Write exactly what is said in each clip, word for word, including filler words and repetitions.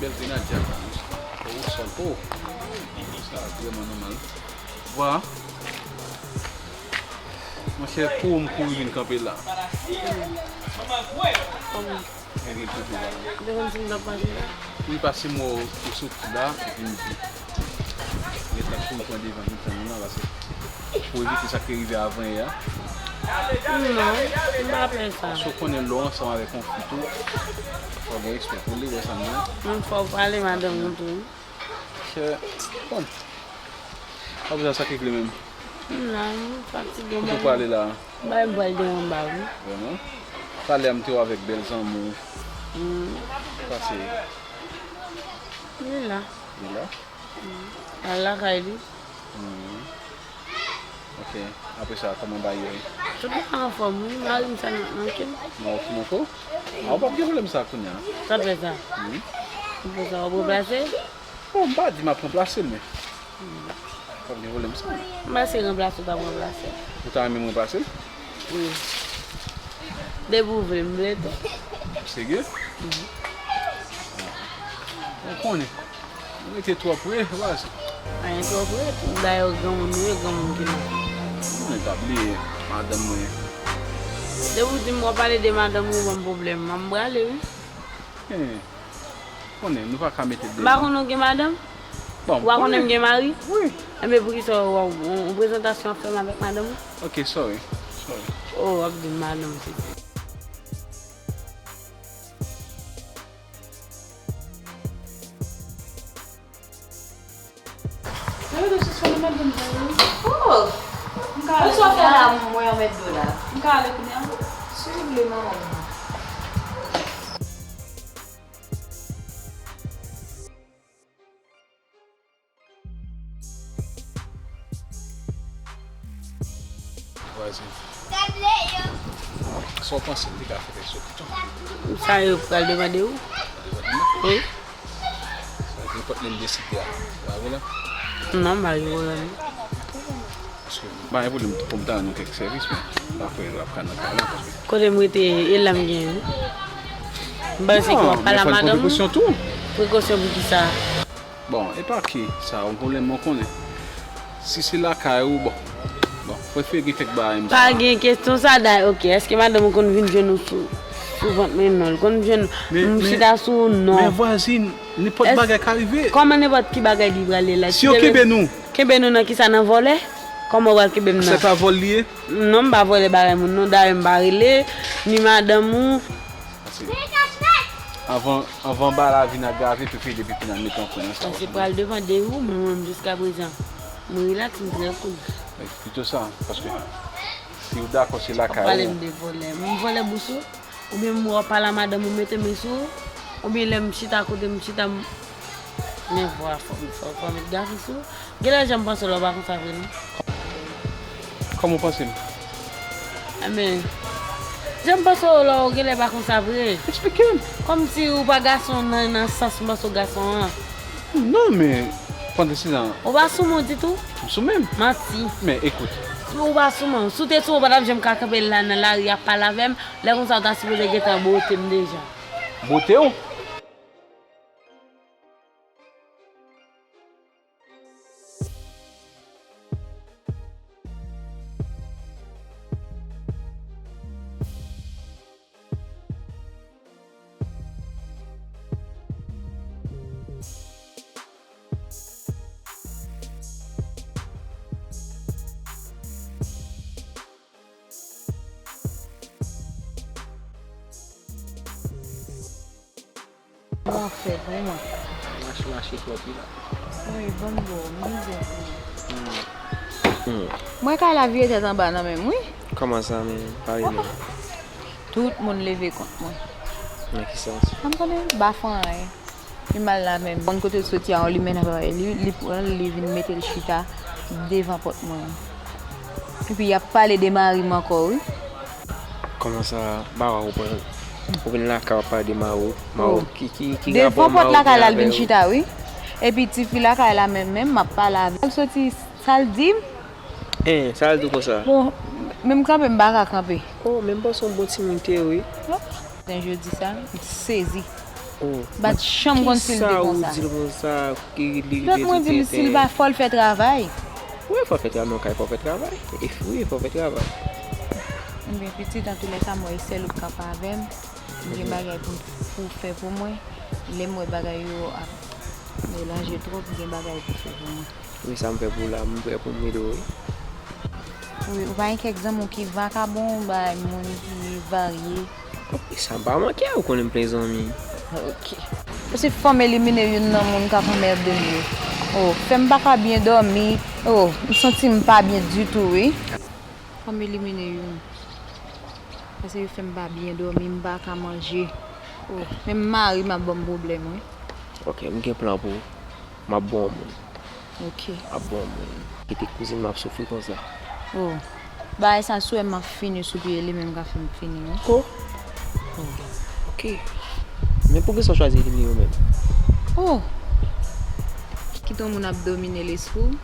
Bèl grenadya. Oh, sòl. Oh. Sa vrèman nòmal. Vwa. Monchè, pou m kouri vin kanpe la. Kòman? Gen grenn kote la. Devan si m t ap mache la. Wi, paske m wè w soti la, epi m di. Gen tan pou m pran devan, gen tan nou la, paske pou evite sa ki rive avan yè a. Non, m pa pè sa. Paske w konnen lè w ansanm avèk yon fi tou, fò gen respè pou li, wè sa m di. Menm fò w pale madanm ou tou. Chè, bon. W ap sa ki vle menm. Non, m fatige. Kote w prale la? Bay m pral devan ba wi. Vrèman? Talè a m te wè avèk bèl zanmi w. Hmm. Pase. Li la. Li la? Hmm. Al lakay li. Hmm. Ok. Apre sa, kòman bagay yo ye? Tout bagay anfòm, wi. Mari m sa nan, nan ke. Nan okenn ankò? A, ou p ap gen pwoblèm sa kounye a. Sa fè sa? Hmm. Ou fè sa, w ap ranplase? Bon, m pa di m ap ranplase l, men. P ap gen pwoblèm sa, non. M pa se ranplase, w p ap ranplase. Ou ta renmen m ranplase l? Wi. Depi w vle, m vle tou. Serye? Mhm. Ou konnen. Ou rete twò pre, baz. Anyen twò pre, dayè granmoun ou ye, granmoun ki la. Mwen pa bliye madanm mwen. Depi w di m w ap pale de madanm ou, ban m pwoblèm, m prale, wi. Hen. Konnen, nou pa ka mete de. M pa konnen w gen madanm? Bon, ou pa konnen m gen mari? Wi. Enben, poukisa w, w, w, w prezantasyon w ap fè m avèk madanm ou? Ok, sorry. Sorry. Oh, w ap di m madanm, se. Sa vle di w sispann nan madanm sa yo? Oh! M ka ale kounye a? Sa w fè la, mwen, yon mèt do la. M ka ale kounye a? Si w vle, manman m. Vwazin. Sa w panse m te ka fè sou kouton? Sa yo pral demande ou? Wi. Nenpòt lè m deside a. Pa gen pwoblèm? Non, pa gen pwoblèm. Paske m pa gen pwoblèm pou m ta rann ou kèk sèvis, men m pa kwè l ap ka nan kay la, paske. Kote m rete, e la m gen, wi. M panse ke w ap pale a madanm ou. Non, men fò n pran prekosyon tou. Prekosyon pou kisa? Bon, e pa ke sa yon pwoblèm, mwen konnen. Si se lakay ou, bon. Bon, prefere gen kèk bagay m sa. Pa gen kesyon sa, dayè, ok. Èske madanm ou konn vin jwenn ou sou, sou vant mwen? Non, li konn jwenn m chita sou ou? Non. Men vwazin, nenpòt bagay ka rive. Kòman nenpòt ki bagay li prale la? Si yo kenbe nou. Kenbe nou nan kisa, nan vòlè? Kòman w pral kenbe m nan? Se pa vòl li ye? Non, m pa vòlè bagay moun, non. Dayè, m pa rele, ni madanm ou. Pase avan, avan bagay la vin agrave, prefere depi kounye a n mete yon fren nan sa. Pase pral demande ou, mwen menm jiskaprezan, mwen rilaks, m trè koul. Pito sa, paske si w dakò se lakay ou. Pale m de vòlè. M vòlè bous ou? Oubyen m wè w pale a madanm ou mete men sou ou? Oubyen lè m chita kote m chita m, men vwa fò m, fò, fò m met gafe sou ou? Genlè jan m panse w la w pa konsa vre non. Kòman w panse m? Enben, jan m panse w la w genlè pa konsa vre. Eksplike m. Kòmsi ou pa gason nan, nan sans m panse w gason an. Non, men pandan se tan. Ou pa sou men w ditou? M sou men m. Manti. Men ekout. Ou pa sou men w. Si w te sou men w, ou pa t ap janm ka kanpe la nan lari ap pale avè m. Lè konsa ou ta sipoze gentan bwote m deja. Bwote w? Bon fèt, vrèman. Mache, mache twòp wi la. Wi, ban m bo, m bizwen pou ou. Mwen kay la vire tèt anba nan men m wi. Kòman sa, men pa renmen? Tout moun leve kont mwen. Nan ki sans? Sa m konnen, m pa fè anyen. Li mal la menm. Konn kote l soti a, yon limen nan travay li, li pran l, li vin mete l chita devan pòt mwen an. Epi y ap pale de mari m ankò wi. Kòman sa, ba w ou pran, ou vin lakay w ap pale de mari w, mari w ki, ki, ki rapò mari w gen avè w? Devan pòt lakay la l vin chita wi. Epi tifi lakay la menm, menm m ap pale avè l. L soti, sa l di m? Hein, sa l di w konsa? Bon, menm kanpe m pa ka kanpe. Oh, men m panse yon bon timoun te ye wi. Jodi sa, m sezi. Oh, bat chanm konn si l te konsa. Kisa ou di l konsa? Ki li rive di tenten. Lòt mwen di l si l pa fò l fè travay. Wi, fò l fè travay, non, kay fò l fè travay. E wi, fò l fè travay. Ebyen, pitit, antoulèka, mwen, sèl ou k kanpe avè m. M gen bagay pou, pou fè pou mwen. Lè m wè bagay yo ap melanje twòp, m gen bagay pou fè pou mwen. Wi, sa m fè pou w la, m prè pou m ede w, wi. Wi, ou pa gen kèk zanmi w ki vakabon, bay moun ki varye. E sa m pa manke, ou konnen m plen zanmi. Ok. Paske fò m elimine youn nan moun k ap anmède m yo. Oh, fè m pa ka byen dòmi. Oh, m santi m pa byen ditou, wi. Fò m elimine youn. Paske yo fè m pa byen dòmi, m pa ka manje. Oh, menm mari m ap ban m pwoblèm, wi. Ok, m gen plan pou ou. M ap bon moun. Ok. M ap bon moun. Kite kouzin m ap soufri konsa. Oh. Bagay sa sou m ap fini sou pye li menm ka fè m fini, wi. Ko? Oh. Ok. Men poukisa w chwazi elimine yo menm? Oh. Kite yon moun ap domine lespri w.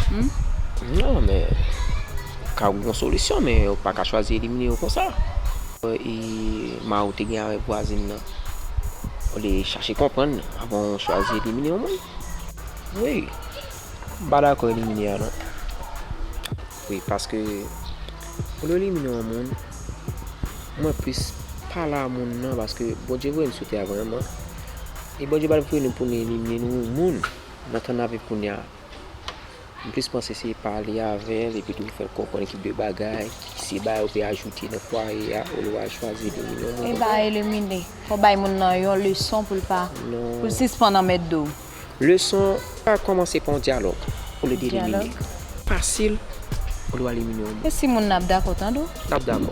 Hmm? Non, men ka gen yon solisyon, men ou pa ka chwazi elimine yo konsa. E, ma ou te gen avèk vwazin nan. Ou le chache konprann avan w chwazi elimine yon moun. Wi, m pa dakò elimine a non. Wi, paske pou nou elimine yon moun, mwen plis pale a moun nan, paske Bondye voye n sou tè a vrèman. E Bondye pa t voye nou pou nou elimine nou moun nan tan n ap viv kounye a. M plis panse se pale avè l epi tou fè l konprann ki de bagay, ki se bagay ou pe ajoute nan fwaye a, olye w al chwazi elimine yon moun. E pa elimine. Fò bay moun nan yon leson pou l pa, pou l sispann anmède w. Leson a kòmanse pa yon dyalòg, olye de elimine. Fasil, olye w al elimine yon moun. E si moun nan ap dakò tande w? L ap dakò.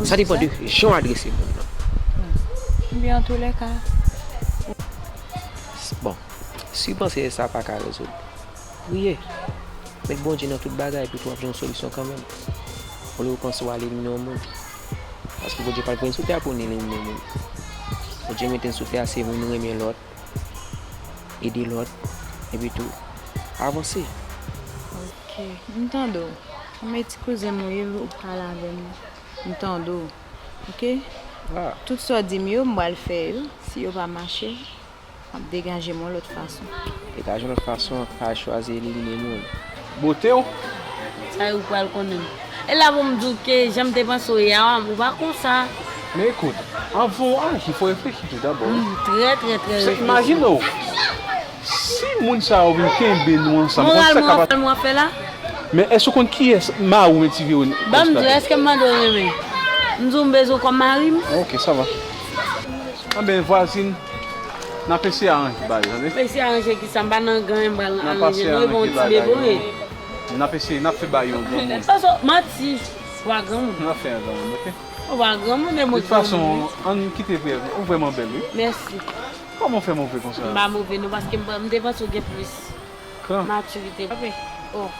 Sa depann de jan w adrese moun nan. Ebyen, antoulèka. Bon, si w panse sa pa ka rezoud, priye. Met Bondye nan tout bagay, epi tou w ap jwenn yon solisyon kanmenm. Olye w panse w al elimine yon moun. Paske Bondye pa t voye n sou tè a pou n elimine moun. Bondye mete n sou tè a se pou n renmen lòt, ede lòt, epi tou avanse. Ok, m tande w. Mwen ti kouzen mwen ye, ou pale avè m. M tande w. Ok? Tout sa w di m yo, m pral fè yo. Si yo pa mache, m ap degaje m yon lòt fason. Degaje yon lòt fason, pa chwazi elimine moun. Bote w. Sa yo pral konnen. E la pou m di w ke jan m te panse w ye a, ou pa konsa. Men ekout, anvan w aji, fò w reflechi tou dabò. M trè, trè, trè reflechi. Imajine w, si moun sa yo vin kenbe nou ansanm, konn sa k ap pase. Moralman, w ap fè la? Men èske w konn kiyès mari w, Ti Véronique? Ban m di w, èske m mande w renmen? M di w m bezwen w kòm mari m. Ok, sa va. Anben, vwazin, n ap eseye aranje bagay, tande? Eseye aranje kisa? M pa nan gang, m pral aranje non, e bon ti bebe w ye. N ap eseye, n ap fè bagay yon granmoun. Paske manti, w pa granmoun. N ap fè yon granmoun, ok? Ou pa granmoun, e mwen granmoun. De tout fason, ann kite vrè, ou vrèman bèl, wi. Mèsi. Kòman w fè move konsa? M pa move non, paske m, m te panse w gen plis. Matirite. Oh.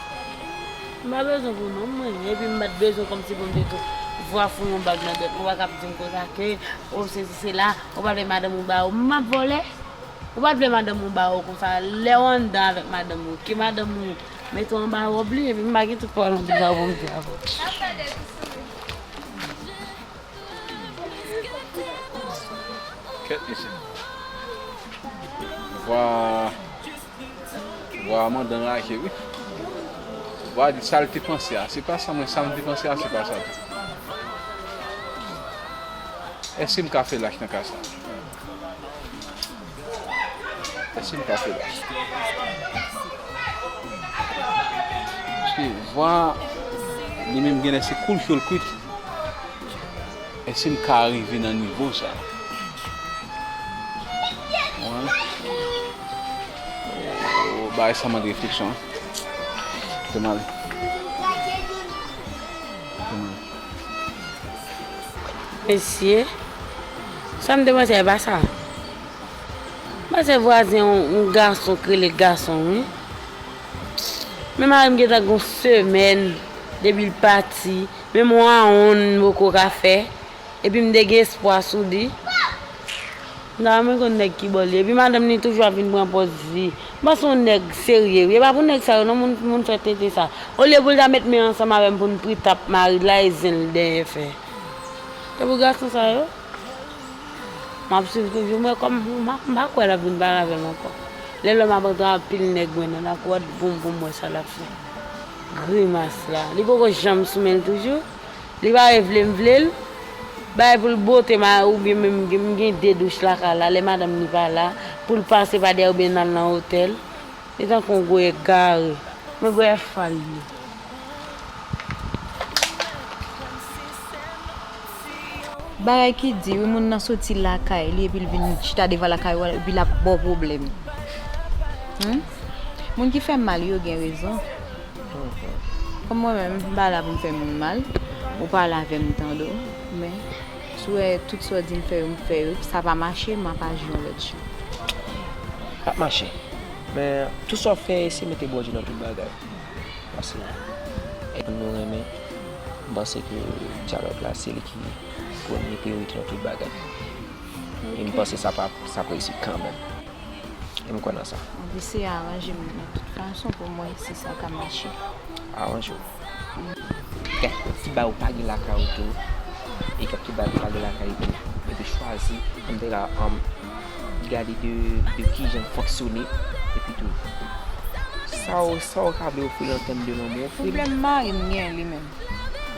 M pa bezwen pou non mwen. Epi m pa t bezwen kòmsi pou m te tou vwa foun yon bag nan dèt. Ou pa ka ap di m konsa ke, oh, sesi, sela, ou pa vle madanm ou ba ou. M ap vòlè? Ou pa t vle madanm ou ba ou konsa. Lè w anndan avèk madanm ou, ke madanm ou mete w anba wòb li, epi m pa gen tout pawòl anpil sa pou m di avè w. Kèt mesye. Vwa, vwa mandan raje wi. Vwa di sa l te panse a, se pa sa mwen, sa m te panse a, se pa sa tou. Èske m ka fè lach nan ka sa? Èske m ka fè lach? Paske vwa li menm genlè se koul cho l kwit. Èske m ka rive nan nivo sa? Wi. Oh, bagay sa mande refleksyon. Kite m ale. Kite m ale. Mesye, sa m te panse a, e pa sa. M panse vwazen yon, yon gason k rele gason, wi. Men mari m gentan gon semèn depi l pati, menm yon awonn m poko ka fè. Epi m te gen espwa sou li. M ta renmen konn nèg ki bò l ye. Epi madanm li toujou ap vin pran pòz li. M panse yon nèg serye wi. E pa pou nèg sa yo non, moun, moun fè tenten sa. Olye pou l ta met men ansanm avè m pou n prit ap mari l la, e zen l dèyè fè. E pou gason sa yo? M ap swiv toujou, men kòm m pa, m pa kwè l ap vin pale avè m ankò. Lè lòm ap antre anpil nèg mwen nan lakou a, bon, bon, m wè sa l ap fè. Grimas la. Li poko janm sou men l toujou. Li pa vle m vle l. Bay pou l bote m a, oubyen menm m gen de douch lakay la, lè madanm li pa la, pou l pase pa dèyè oubyen n al nan otèl. Li tankou yon gwo egare. Men gwo F a l ye. Bagay ki di, wi, moun nan soti lakay li epi l vin chita devan lakay ou, epi l ap ba w pwoblèm. Hmm? Moun ki fè m mal yo gen rezon. Kòm mwen menm, m pa la pou m fè moun mal, ou pale avè m, m tande w, men si w wè tout sa w di m fè yo, m fè yo, sa pa mache, m ap aji yon lòt jan. L ap mache. Men tout sa w ap fè, eseye mete Bondye nan tout bagay. Paske, èd nou renmen, m panse ke dyalòg la, se li ki premye priyorite nan tout bagay. E m panse sa p ap, sa p ap reyisi kanmenm. E m kwè nan sa. M ap eseye aranje m nan tout fason pou m wè si sa ka mache. Aranje w. Kèk ti bagay ou pa gen lakay ou tou. E kèk ti bagay ou pa gen lakay ou tou. Epi chwazi, ann te ka, um, gade de, de kijan l fonksyone. Epi tou, sa w, sa w ka vle ofri l an tèm de lanmou, ofri l. Pwoblèm mari m gen li menm.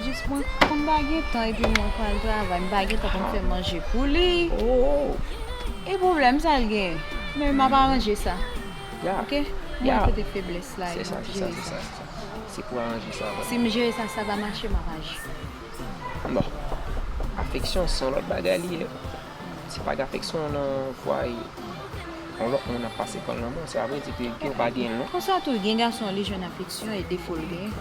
Jis mwen, kòm m pa gen tan epi mwen pral travay, m pa gen tan pou m fè manje pou li. Oh, oh. E pwoblèm sa l gen. Men m ap aranje sa. Ya. Oke? Mwen kote feblès la, e m ap jere sa. Se sa, se sa, se sa, se sa. Se pou aranje sa, vre. Si m jere sa, sa pa mache, m ap aji. Bon. Afeksyon se yon lòt bagay li ye. Si pa gen afeksyon nan fwaye, yon lòt moun ap pase pran lanmou, sa vle di ke gen ou pa gen non. Konsa tou, gen gason li jwenn afeksyon e defo l genyen.